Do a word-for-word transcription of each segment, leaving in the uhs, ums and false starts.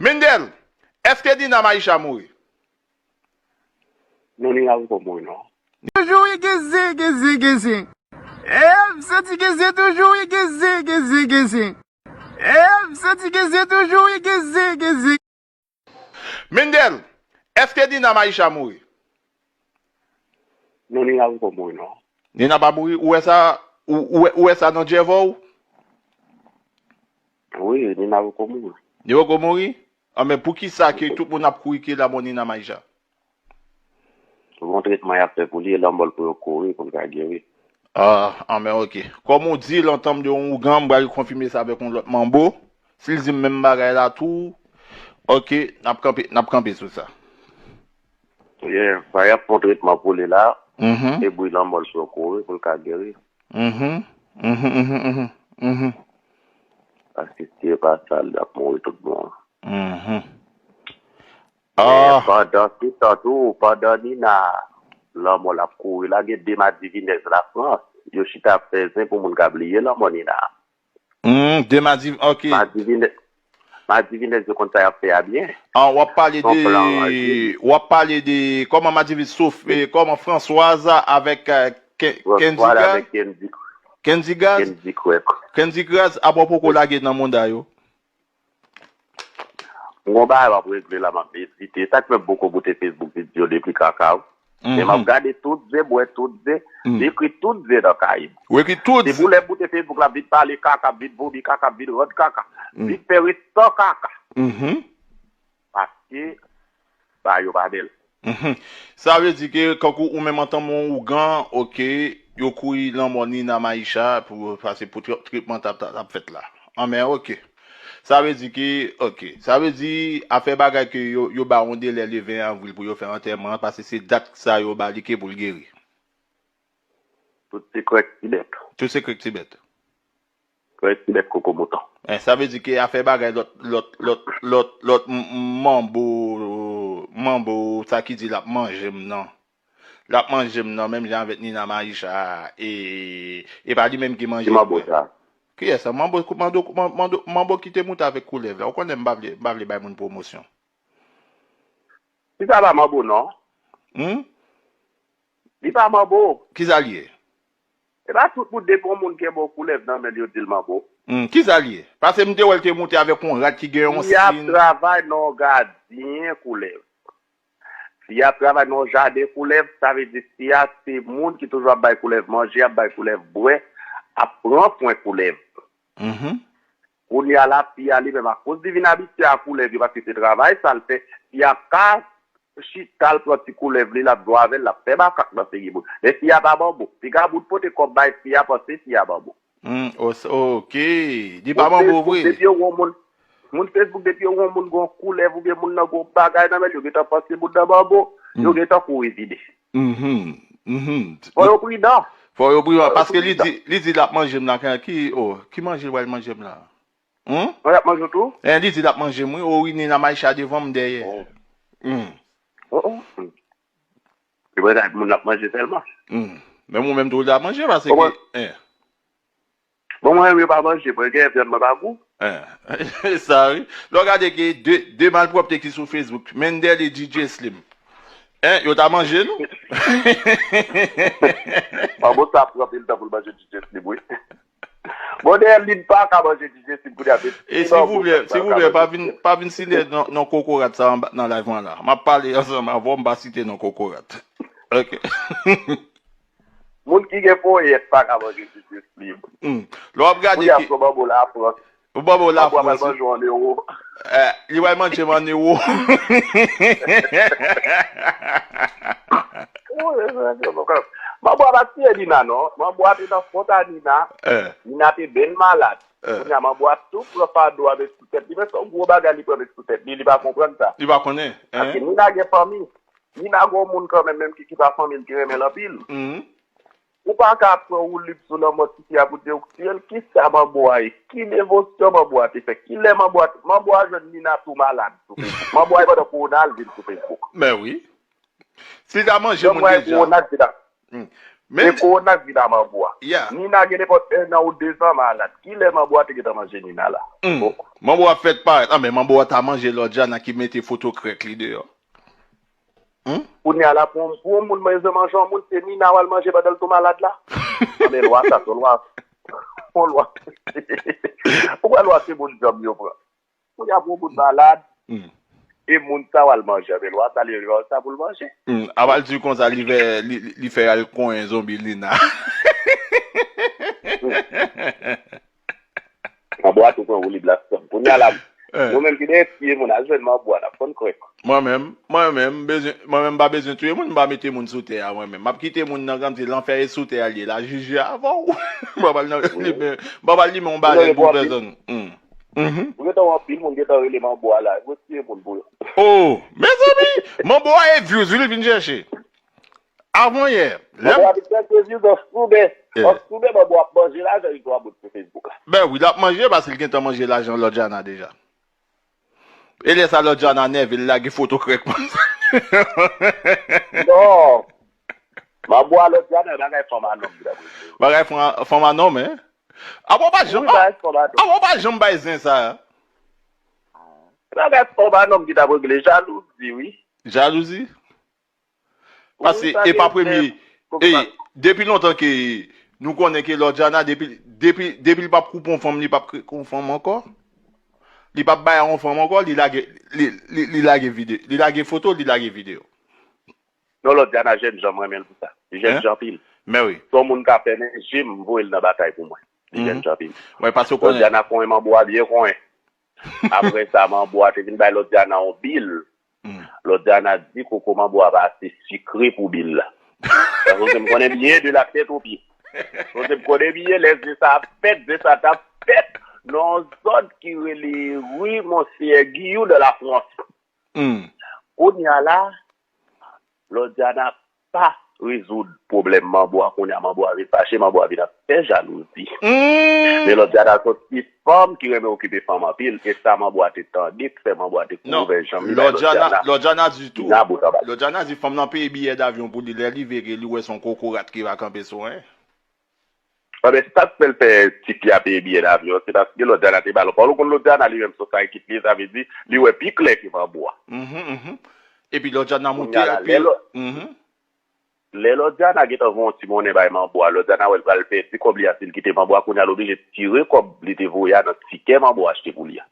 Mendel, èske Nina Maisha mouri? Non, Nina poko mouri non. Toujou wi, Gezi, Gezi, Gezi. E, m santi Gezi toujou wi, Gezi, Gezi, Gezi. E, m santi Gezi toujou wi, Gezi, Gezi. Mendel, èske Nina Maisha mouri? Non, Nina poko mouri non. Nina pa mouri? Ou wè sa, ou, ou, wè- ou wè sa nan djèvò w? Wi, Nina poko mouri. Li poko mouri? Anben, poukisa ke tout moun ap kouri ke lanmò Nina Maisha? Bon tretman y ap fè pou li, e lanmò l pou yo kouri pou l ka geri. Ah, anben, ok. Kòm ou di, l antanm de yon ougan, m pral konfime sa avèk yon lòt manbo. Si l di m menm bagay la tou, ok, n ap kanpe, n ap kanpe sou sa. Yeah, sa y ap fè yon tretman pou li la, Mhm. epi lanmò l pou yo kouri pou l ka geri. Mhm. Mhm, mhm, mhm, mhm. Paske si e pa sa, l ap mouri tout bon. Mhm. Men Ah. pandan se tan tou, pandan Nina lanmò l ap kouri la, gen de madivinèz Lafrans, yo chita ap fè zen pou moun ka bliye lanmò Nina. Hmm, de madiv, ok. Madivinèz, madivinèz yo konn sa y ap fè a byen. Ah, w ap pale Son plan de, w ap pale de, kòman madivinèz sof, eh, kòman Françoise avèk, eh, Ke- Françoise Kendy Gaz? Avèk Kendy, Kendy Gaz? Kendy Crêpe. Kendy Gaz, apre poko lage nan mouda yo. M gon bagay m ap regle la, m ap medite. Sa k fè m poko boute Facebook videyo depi kaka. Men m ap Mhm. gade tout ze, m wè tout ze, Mm. m ekri tout ze nan kay m. Ou ekri tout Se ze. Pou lè m boute Facebook la, m vin pale kaka, m vin vomi kaka, m vin rann kaka, m Mm. vin fè restan kaka. Mhm. Paske bagay yo pa bèl. Mhm. Sa vle di ke, kankou ou menm antanm yon ougan, ok, yo kouri lanmò Nina Maisha pou, paske pou tr- tretman t ap, t ap fèt la. Anben, ok. Sa vle di ke, ok. Sa vle di, afè bagay ke yo, yo ba yon delè le ven avril pou yo fè antèman an, paske se dat sa yo ba li ke pou l geri. Tout sekrè k ti bèt. Tout sekrè k ti bèt. Kòrèk ti bèt koko mouton. Eh, sa vle di ke afè bagay lòt, lòt, lòt, lòt, lòt m- m- manbo, manbo, sa ki di l ap manje m nan. L ap manje m nan, menm jan avèk Nina Maisha, e, e pa li menm ki manje Ki manbo sa? Kiyès sa? Manbo, manbo, manbo, manbo ki te moute avèk koulèv la. Ou konnen m pa vle, m pa vle bay moun pwomosyon. Li pa pa manbo, non. Hmm? Li pa manbo. Kisa l ye? E pa tout moun depi yon moun kenbe yon koulèv nan men l, yo di l manbo. Hmm, kisa l ye? Paske m te wè l te moute avèk yon rad ki gen yon Fi a ap sin. travay nan yon gadyen koulèv. Fi a ap travay nan yon jaden koulèv, sa vle di fi a se moun ki toujou ap bay koulèv manje, ap bay koulèv bwè, ap pran swen koulèv. Mhm. Kounye a la, fi a li menm, akoz li vin abitye a koulèv yo, paske se travay sa l fè, fi a ka chita, l pran ti koulèv li, l ap jwe avè l, l ap fè makak nan figi moun. Men fi a pa manbo. Piga moun pote kòb bay fi a, panse fi a manbo. Hmm, os- ok. Li pa Moun manbo Facebook, vre. Depi yo wè yon moun, moun Facebook, depi yo wè yon moun gon koulèv oubyen moun nan gon bagay nan men l, yo gentan panse moun nan manbo, yo Hmm. gentan kouri vide. Mhm, mhm. Fò yo pridan. Fò yo pridan, Fò yo paske li pridan. di, li di l ap manje m la, ki, oh, ki manje l pral manje m la? Hmm? Mwen ap manje w tou? Eh, li di l ap manje m, wi, oh, wi, Nina Maisha devan m dèyè. Oh. Hmm. Oh, oh. Hmm. Se bagay moun ap manje sèlman. Hmm. Men mwen menm tou, li ap manje, paske, Bon, mwen eh. Bon, mwen menm yo pa manje, mwen gen vyann mwen pa gou. Eh. Sa, wi. Lè w gade ke de, de malpwòpte ki sou Facebook, Mendel e D J Slim. Eh, yo ta manje nou? Manbo sa ap pran pil tan pou l manje D J Slim, wi. Bon, dèyè li pa ka manje D J Slim kounye a, men E silvouplè, silvouplè, pa vin, pa vin site non, non kokorat sa anba, nan live mwen la. M ap pale ansanm avè w, m pa site non kokorat. Ok. Moun ki gen ponyèt pa ka manje D J Slim. Hmm. Lè w ap gade Kounye a, ki son manbo Lafrans. Ou ba w la Manbo a pral Frans. Manje w an ewo. Eh, li pral manje m an ewo. Manbo a pa tiye Nina, non. Manbo a te nan fwont a Nina. Eh. Nina te byen malad. Eh. Kounye a, manbo a tou pran fado a met sou tèt li. Men se yon gwo bagay li pran met sou tèt li. Li pa konprann sa. Li pa konnen. Paske Nina gen fanmi. Nina gon moun kanmenm, menm ki, ki pa fanmi l, ki renmen l anpil. Mhm. Ou pa ka pran woulib sou lanmò tifi a pou di w k tiye l. Kisa manbo a ye? Ki devosyon manbo a te fè? Kilè manbo a, manbo a jwenn Nina tou malad sou Facebook? Manbo a ye pandan kowona a l vin sou Facebook. Men wi. Si l ta manje moun deja. Kowona deja. Hmm. Men se kowona k vin a manbo a. Yeah. Nina gen nenpòt en an ou dezan malad. Kilè manbo a te gentan manje Nina la? Mm. Bon. Manbo a fèk parèt. Anben, manbo a ta manje Lòdjana ki mete foto krèk li deyò. Hmm? Kounye a la, pou, pou yon moun bezwen manje yon moun, se Nina w al manje pandan l tou malad la? Anben, lwa sa, se yon lwa. Yon lwa. Ou wè lwa se moun djanm yo pran. Kounye a pou moun malad, e moun sa w al manje, men lwa sa li lwa sa pou l manje. Hmm, a va l di konsa, li fè, li, li, li fè al konyen zonbi Lina. Manbo a tou pran woulib la sòm. Kounye a la, nou menm ki dèyè tiye moun, al jwenn manbo a, n ap konn krèk. Mwen menm, mwen menm, bezwen, mwen menm m pa bezwen tiye moun, m pa mete moun sou tè a, mwen menm. M ap kite moun nan kanmsi lanfè e sou tè a l ye, l a jije avè w. M pa pral nan limen, m pa pral limen yon balèn pou pèsonn. Hmm. Mhm. Ou gentan wè anpil moun gentan rele manbo a la, yo tiye moun pou yo. Oh, mezanmi, manbo a e views, wi, li vin chèche. Avanyè, lè manbo a vin chèche views, an souben, an souben, manbo ap manje lajan li tou ap bout sou Facebook la. Ben wi, l ap manje paske l gentan manje lajan Lòdjana deja. E lè sa Lòdjana nève, l lage foto krèk konsa. Non. Manbo a Lòdjana, bagay fanm a nonm li ap regle. Bagay fanm a, fanm a nonm, en? Apa w pa janm, wi, bagay fanm a nonm. Apa w pa janm bay zen sa? Bagay fanm a nonm ki t ap regle, jalouzi, wi. Jalouzi? Paske e pa premye, e, depi lontan ke nou konnen ke Lòdjana, depi, depi, depi li p ap koupe yon fanm, li p ap kreke yon fanm ankò. Li p ap bay a yon fanm ankò, li lage, li, li, li lage vide, li lage foto, li lage videyo. Non, Lòdjana jènjan, m renmen l pou sa. Li jènjan anpil. Men wi. Se yon moun k ap fè men je m voye l nan batay pou mwen. Li jènjan anpil. Wi, paske w konnen. Lòdjana konyen manbo a byen konyen. Apre sa, manbo a te vin bay Lòdjana yon bil. Lòdjana di koko manbo a pa ase sikre pou bil la. Paske m konnen byen de la tèt o pye. Paske m konnen byen lè zen sa ap fèt, zen sa t ap fèt nan yon zòn ki rele ri Monseyè Giyou de la Frans. Kounye a la, Lòdjana pa rezoud pwoblèm manbo a, kounye a manbo a vin fache, manbo a vin ap fè jalouzi. Men Lòdjana se yon ti fanm ki renmen okipe fanm anpil, e sa manbo a te tande, k fè manbo a te kouvè janm li bay Lòdjana. Lòdjana di tou. Lòdjana di fanm nan peye biyè davyon pou li, lè li vire, li wè se yon kokorat ki va kanpe sou, en. Anben, sa k fè l fè ti fi a peye biyè davyon, se paske Lòdjana te ba l yon pawòl. Ou konn Lòdjana li menm se yon saykit li ye, sa vle di, li wè pi klè ke manbo a. Mhm, mhm. Epi Lòdjana moute, epi. Lè Lòdjana gentan voye yon ti monnen bay manbo a, Lòdjana wè l pral pèdi kòb li a si l kite manbo a, kounye a l oblije tire kòb li te voye a nan tikè manbo a achte pou li a.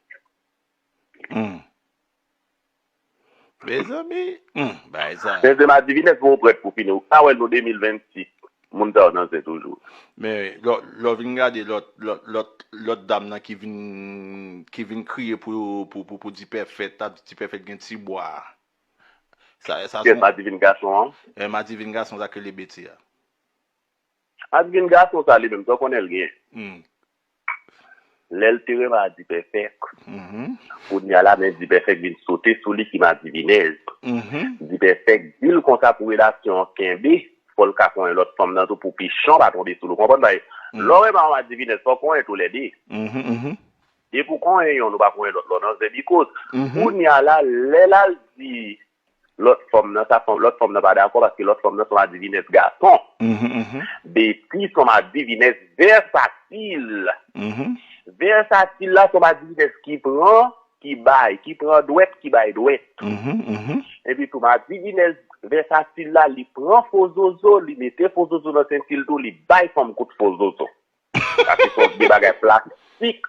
Hmm. Mezanmi, hmm, bagay sa. Men se madivinès bon prèt pou fini. Ou ka wè nou de mil vennsis, moun sa yo nan zen toujou. Men lè, lè w vin gade lòt, lòt, lòt, lòt dam nan ki vin, ki vin kriye pou, pou, pou, pou Dipèfèt, ta di Dipèfèt gen ti bwa. Sa, sa se yon. Madivin gason an? E, Madivin gason sa k rele Beti a. Madivin gason sa li menm, sa w konnen l gen. Hmm. Lè l te renmen a Dipèfèk, mhm, kounye a la, men Dipèfèk vin sote sou li ki madivinèz. Mhm. Dipèfèk di l konsa pou relasyon an kenbe, fò l ka konyen lòt fanm nan tou pou pichon pa tonbe sou l. Ou konprann bagay? Hmm. Lè w renmen a yon madivinèz, fò w konyen toulède. Mhm, mhm. Depi w konyen yonn, ou pa konyen lòt, lè w nan zen bikoz. Mhm. Kounye a la, lè l al di lòt fanm nan, sa fanm, lòt fanm nan pa dakò paske lòt fanm nan se yon madivinès gason. Mhm, mhm. Beti se yon madivinès vèsatil. Mhm. Vèsatil la se yon madivinès ki pran, ki bay, ki pran dwèt, ki bay dwèt. Mhm, mhm. Epi tou madivinès vèsatil la, li pran fo zozo, li mete fo zozo nan senti l tou, li bay fanm kout fo zozo. Paske se yon vye bagay plastik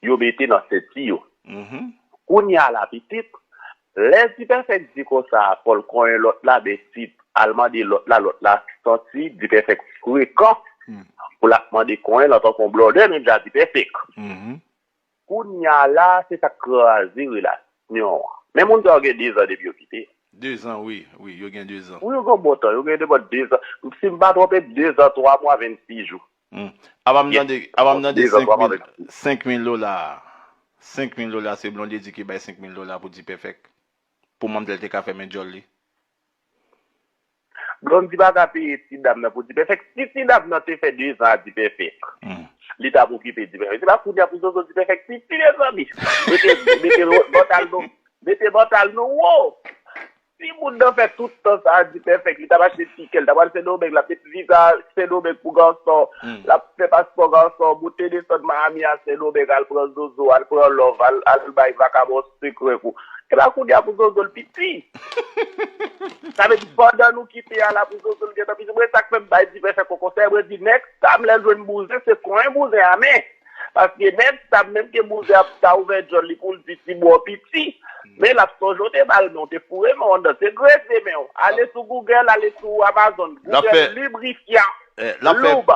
yo mete nan senti yo. Mhm. Kounye a la pitit, lè Dipèfèk di konsa, fò l konyen lòt la, ben Tit al mande lòt la, lòt la santi Dipèfèk frekan pou l ap mande konyen l antanke yon blòdè, menm jan a Dipèfèk. Mhm. Kounye a la, se sa k kraze relasyon an. Men moun sa yo gen dezan depi yo kite. Dezan, wi, wi, yo gen dezan. Wi, yo gen bon tan, yo gen nenpòt dezan. Si m pa twonpe, dezan, twa mwa, vennsis jou. Hmm. Apa m tande, apa m tande senk mil, senk mil dola. Senk mil dola, se Blondedy ki bay senk mil dola pou Dipèfèk. Pou manmzèl te ka fèmen djòl li. Blondedy pa ka peye ti dam nan pou Dipèfèk. Si ti dam nan te fè dezan a Dipèfèk, hmm, li t ap okipe Dipèfèk. Se pa kounye a pou zozo Dipèfèk piti, mezanmi. Mete, mete mantal nou, mete mantal nou wo. Si moun nan fè tout tan sa a di pèfèk, li t ap achte tikè, li t ap al Sendomeng, l ap met viza Sendomeng pou gason, l ap fè paspò gason, moute desann Miami a Sendomeng, al pran zozo, al pran love, al, al bay vakabon sekrè kou. E pa kounye a pou zozo l piti. Sa vle di pandan nou kite a la pou zozo l gentan piti. Mwen sa k fè m bay di pèfèk yon konsèy, mwen di nèg sa m lè l jwenn bouzen, se konyen bouzen a men. Paske nèg sa menm ke bouzen ap ta ouvè djòl li pou l di ti bò piti, men l ap sonje w te ba l men w te foure men w anndan, se grese men w. Ale sou Google, ale sou Amazon, Google lubrifiant lube.